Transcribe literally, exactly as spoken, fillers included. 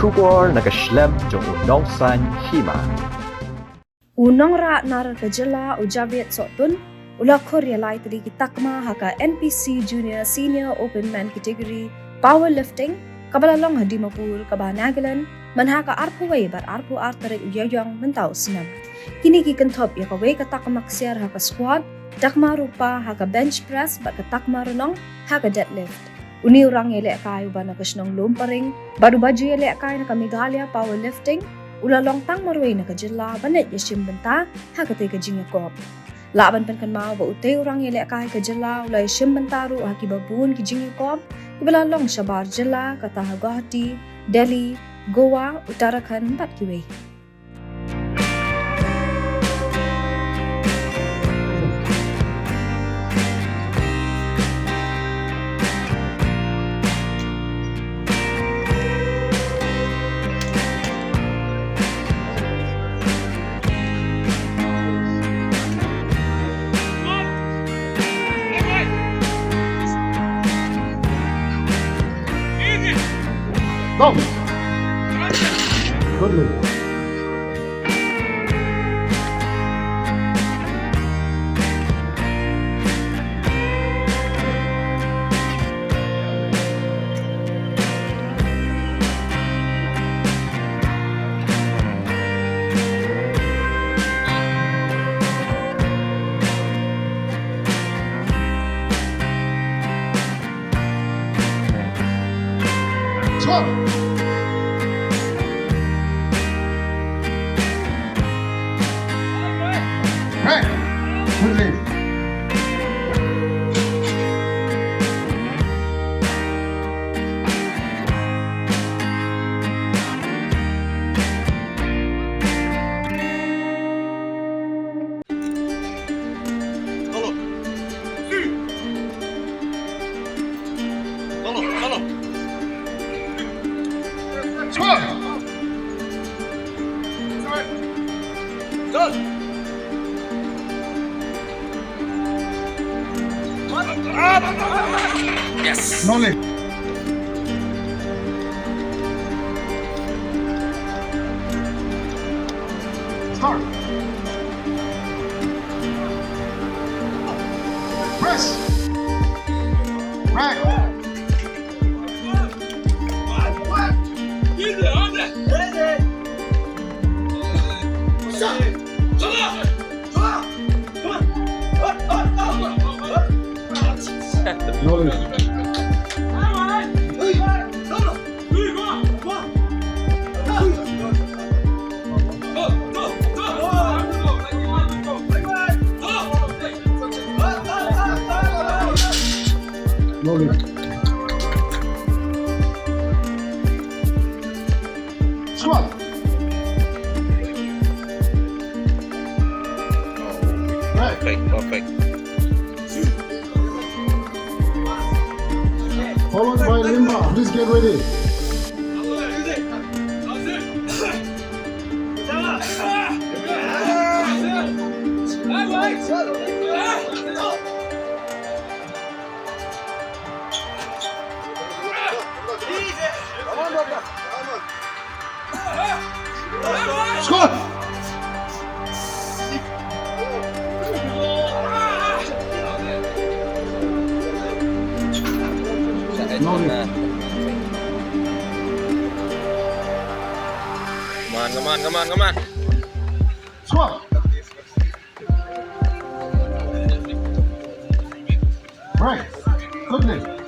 Khubor na ka shlem jong u nongsan hima. U nongrah nar ka jylla u Javier Sohtun u la khur ïa lai tylli ki takma ha ka N P C Junior Senior Open Men Category Powerlifting kaba la long ha Dimapur kaba Nagaland mynha ka arphew wei bad arphew ar tarik u Ïaïong mynta u snem. Kine ki kynthup ïa kawei ka takma ksiar ha ka squat, takma rupa ha ka bench press bad ka takma rnong ha ka deadlift. Une u rang ïalehkai uba na ka shnong Lumparing bad uba ju ïalehkai na ka Meghalaya Powerlifting u la long tang marwei na ka jylla ban leit ïashim bynta ha katei ka jingïakop. Lah ban pynkynmaw ba utei u rang ïalehkai ka jylla u la ïashim bynta ruh ha kiba bun ki jingïakop kiba la long shabar jylla kata ha Guwahati, Delhi, Goa, Uttarakhand bad kiwei. Go. Good move. Swap. Right. Good lead. Yes. Nole. Start. Press. Back. Squat. Right. Perfect, perfect. Followed by Limba. Please get ready. Squat. No. Come on, come on, come on, come on. Squat. Right. Good lift.